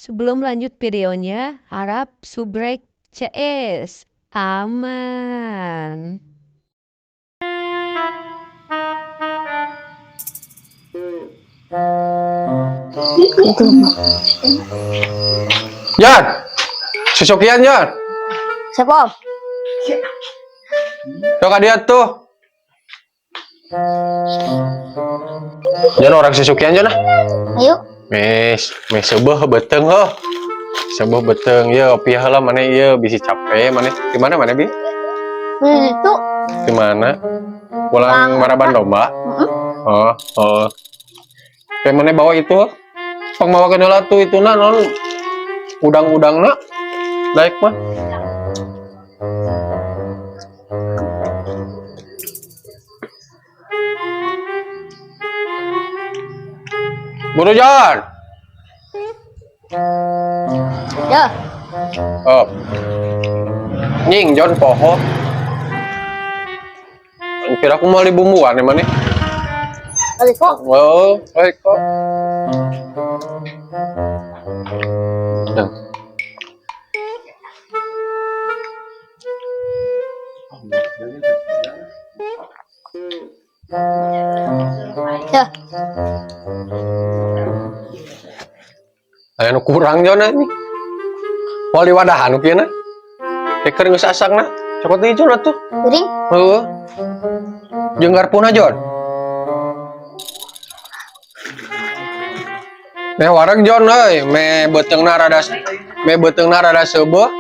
Sebelum lanjut videonya, harap subrek CS. Aman. Jan, susukian Jan. Siapa Om? Tuh dia tuh. Jan orang susukian Jan ah. Ayo. Mes, mes seubeuh beuteung heuh. Seubeuh beuteung ye opi heula maneh ieu bisi capek maneh. Di mana maneh bi? Itu. Di mana? Pulang maraban domba? Oh, oh. Kayak maneh bawa itu heuh. Pang mawa heula tuh itu na non udang-udangna. Daek mah. Buru Jan. Ya. Oh. Nying John poho. Kira aku mau bumbuan ya mana? Balik kok. Oh, baik kok. Nah. Ya. Aya nu kurang John ini. Mau diwadahan nu kieu na? Keker geus asakna. Cokot deui John atuh. Piring. Heueuh. Jeung garpuna John. Meh wareg John euy, meh beuteungna rada seubeuh.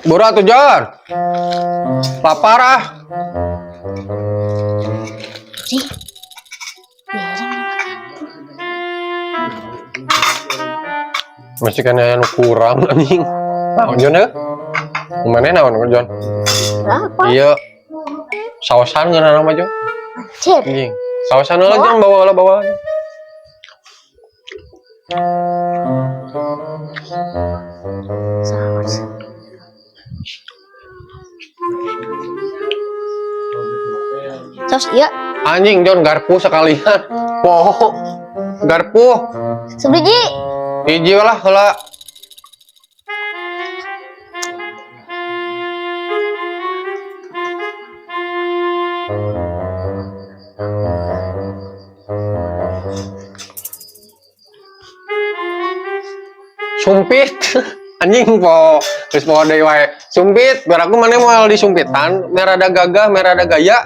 Buru atuh John. Lapar ah. Sih. Masih kan aya nu kurang anjing. Naon John heuh? Kumaha naon John? Apa? Iya. Saosan ngeunah mah John. Anjir. Anjing. Saosan heula John bawa heula bawa. Saus. Saus iya. Anjing John garpu sekalian. Poho. Garpu. Sebiji. Hiji lah heula. Sumpit. Anjing po. Geus poho deui wae. Sumpit, biar aku maneh moal disumpitan, merah ada gagah, merah ada gaya.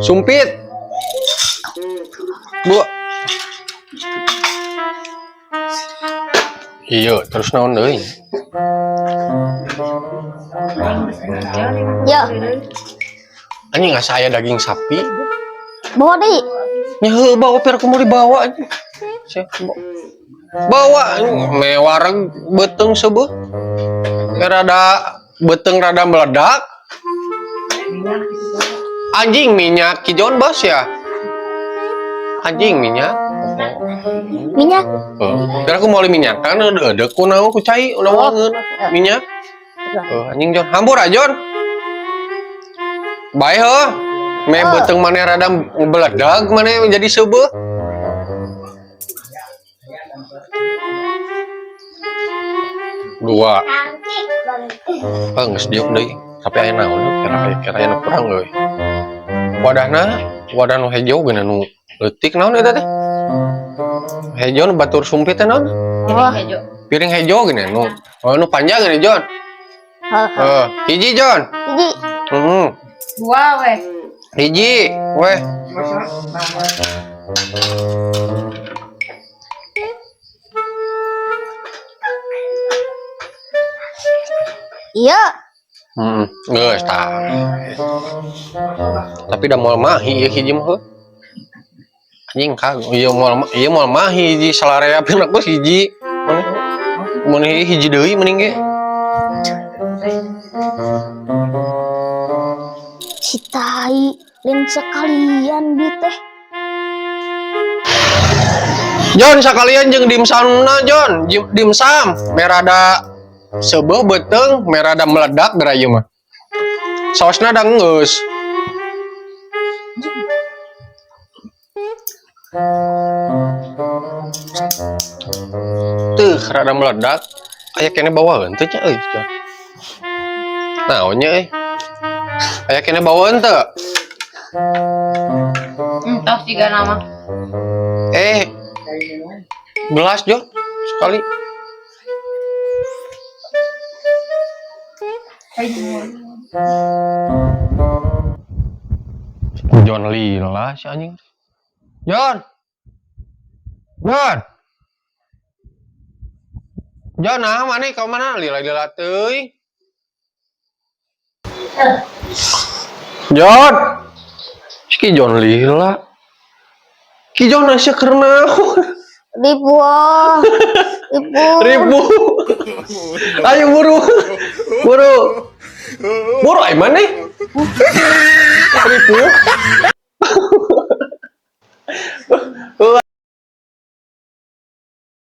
Sumpit. Bu. Iya, terus naon deui? Ya. Anjing nggak saya daging sapi. Bawa deui. Nya heuh bawa biar aku mau dibawa anjing. Saya bawa anjing me wareg beuteung seubeuh. Rada beuteung rada meledak. Anjing minyak Ki John bos ya. Anjing minyak. Minyak. Oh, biar aku mau minyak kan ada ku naon ku cai ulah Oh. ngeun minyak. Oh, anjing John, hambur ah John. Bae heuh. Me Oh. beuteung maneh rada beledag maneh jadi seubeuh. Dua. Ah, geus diuk deui. Tapi aya naon kira kira aya nu kurang euy. Wadahna, wadah nu hejo geuna nu leutik naon eta teh? Hejo nu batur sumpit teh naon? Oh. Piring hejo gini nu. Oh, nu panjang gini John. Heeh. Heeh, hiji John. Hiji. Heeh. Dua weh. Hiji, weh. Iya. Heeh, geus tah. Tapi da moal mahi ieu hiji mah heuh. Anjing kag ieu moal mahi hiji salarea pin aku hiji. Mun mun hiji deui mending ge. Si tai lain sekalian bi teh. John, sekalian jeung dimsumna, John. Dimsum, merada seubeuh beuteung, merada meledak geura ieu mah. Saosna da geus. Tuh, rada meledak. Aya keneh bawaeun teh nya euy, John. Naon nya euy? Aya keneh bawaeun teu? Entos juga nama. Eh, gelas, John, sekali. John lila si anjing. John. John. John, nah mana kau mana lila-lila teuing. John. Si John lila. Ki John asa keur naon? Ribu. Oh. Ribu. Ribu. Ayo buru. Buru. Buru ai mana? Ribu.